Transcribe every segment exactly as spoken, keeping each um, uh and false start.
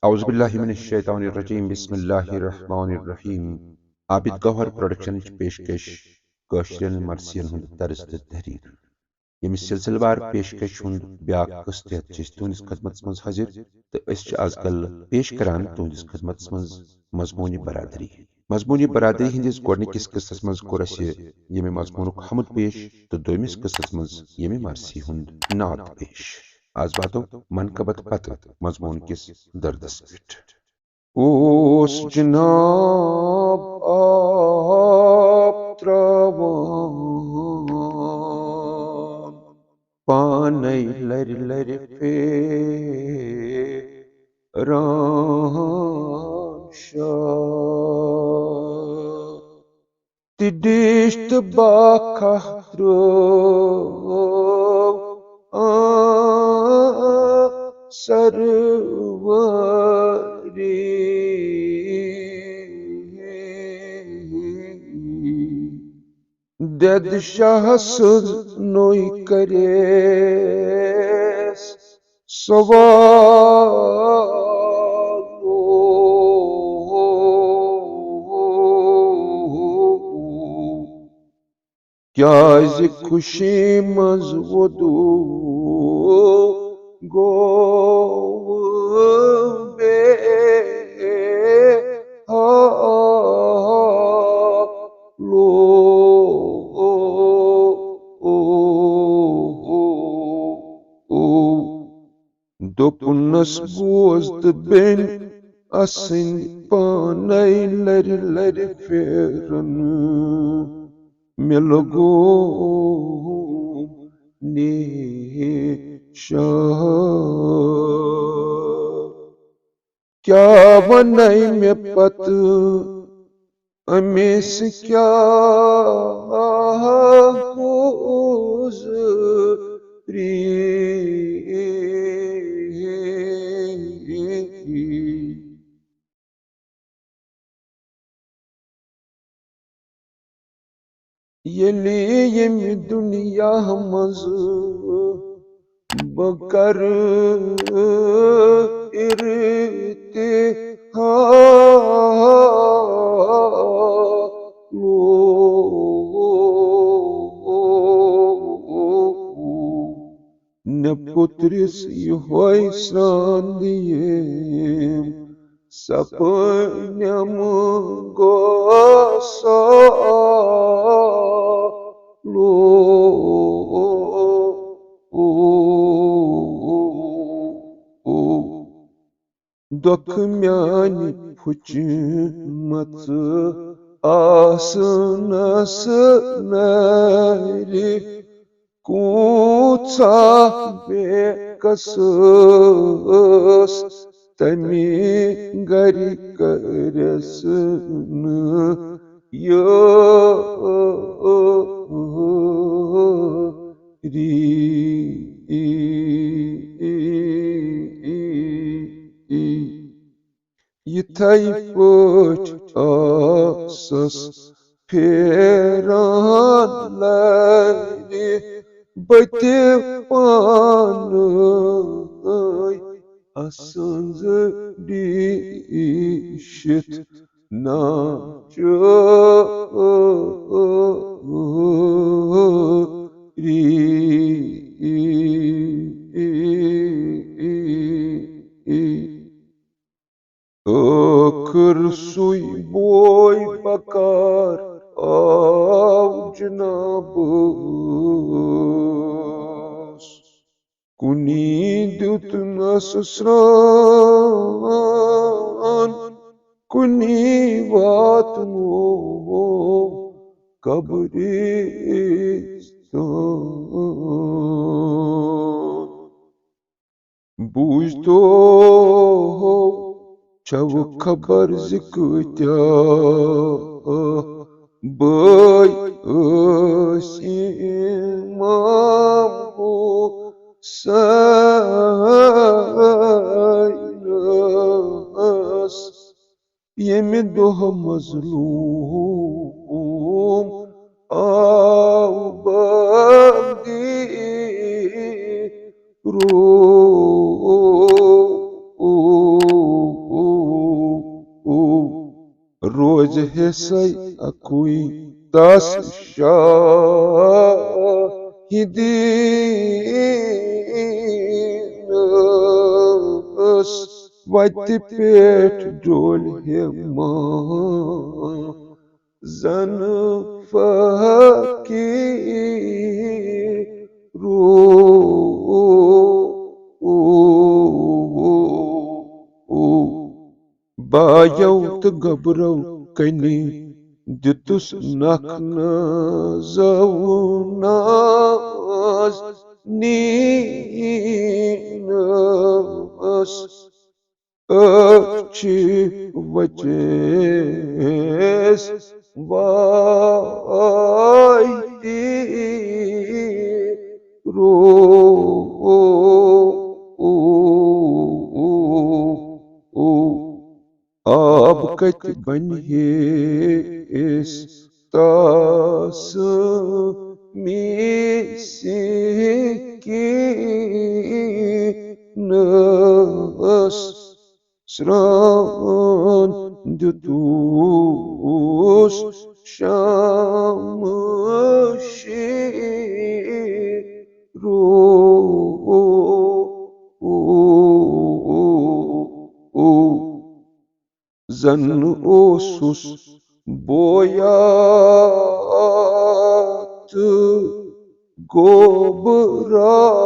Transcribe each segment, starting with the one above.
اعوذ باللہ من الشیطان الرجیم، بسم اللہ الرحمن الرحیم۔ عابد گوہر پروڈکشنٕچ پیشکش کٲشرٮ۪ن مرثین ہُنٛد طرز تہٕ تحریر۔ ییٚمہِ سلسلہٕ وار پیشکش ہُنٛد بیٛاکھ قٕسط ہٮ۪تھ چھِ أسۍ تُہنٛدِس خدمتس منٛز حٲضِر، تہٕ أسۍ چھِ آز کل پیش کران تُہنٛدِس خدمتس منٛز مضموٗنِ برادری۔ مضموٗنِ برادری ہٕنٛدِس گۄڈٕنِکِس قٕسطس منٛز کوٚر اَسہِ ییٚمہِ مضموٗنُک حمد پیش تہٕ دوٚیمِس قٕسطس منٛز ییٚمہِ مرثی ہُنٛد نعت پیش۔ آز واتو منقبت پتہٕ مضموٗن کِس دردس پٮ۪ٹھ۔ اوس جناب آب تراوان پانے لرِ لرِ پھیران شاہ۔ تہٕ ڈیٖش تہٕ باکھا ترٛٲو آ سروٲری۔ دٮ۪د شاہ سٕنٛز نوٚے کریس سوال۔ کیازِ خوشی منٛز وۄدوٗ گوٚو بے حالو؟ دوٚپنَس بوز تہٕ بیٚنہِ اَسٕنٛدۍ پانَے لَرِ لَرِ پھیرُن۔ مےٚ لوٚگُم نیشان۔ کیٛاہ وَنَے مےٚ پَتہٕ أمِس کیٛاہ گُزری؟ ییٚلہِ ییٚمہِ دُنیا منٛز بہٕ کرٕ ارتحالو۔ نہ پُترِس یِہوٚے سرٛان دِیِم سپنم گوسالو۔ دۄکھ میانہِ پھُچمژٕ آسنس نرِ۔ کوٗتاہ بے کس ٲس تمہِ گرِ کٔرِس نہٕ یٲری۔ یِتھَے پٲٹھۍ آسس پھیران لرِ بہٕ تہِ پانے اسنٛز ڈیٖشِتھ ناچٲری۔ ٲخٕر سُے بوے بکار آو جنابس۔ کُنی دیُتنس سرٛان، کُنی واتنو قبرِستان۔ بوٗزتو چھَوٕ خبر زِ کۭتیٛاہ بٲے ٲسۍ اِمام حُسینَس۔ ییٚمہِ دۄہ مظلوٗم آو بندی روٗ۔ حصے اکوئی تس شاہدینس وتہِ پٮ۪ٹھ ڈوٚلۍ ہیمان زن فقیٖرو۔ بایو تہٕ گۄبرو کنی دِتُس نکھ نازو نازنینس۔ أچھ وچس وایتی رو۔ آب کتہِ بنہِ ہے اس تاس میٖسکیٖنس؟ سرٛان دیُتُس شمشیٖرو۔ زن اوسُس بویا تہٕ گوبرا۔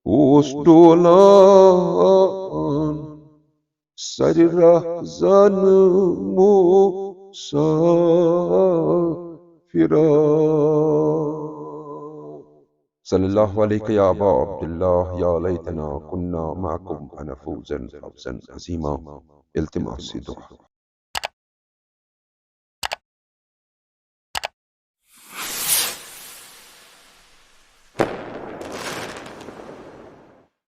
اوس ڈولان سرِ رہزن مسافرا۔ صلی اللہ علیک یا ابا عبداللہ، یا لیتنا کنا معکم فنفوز فوزا عظیما۔ التماس دعا۔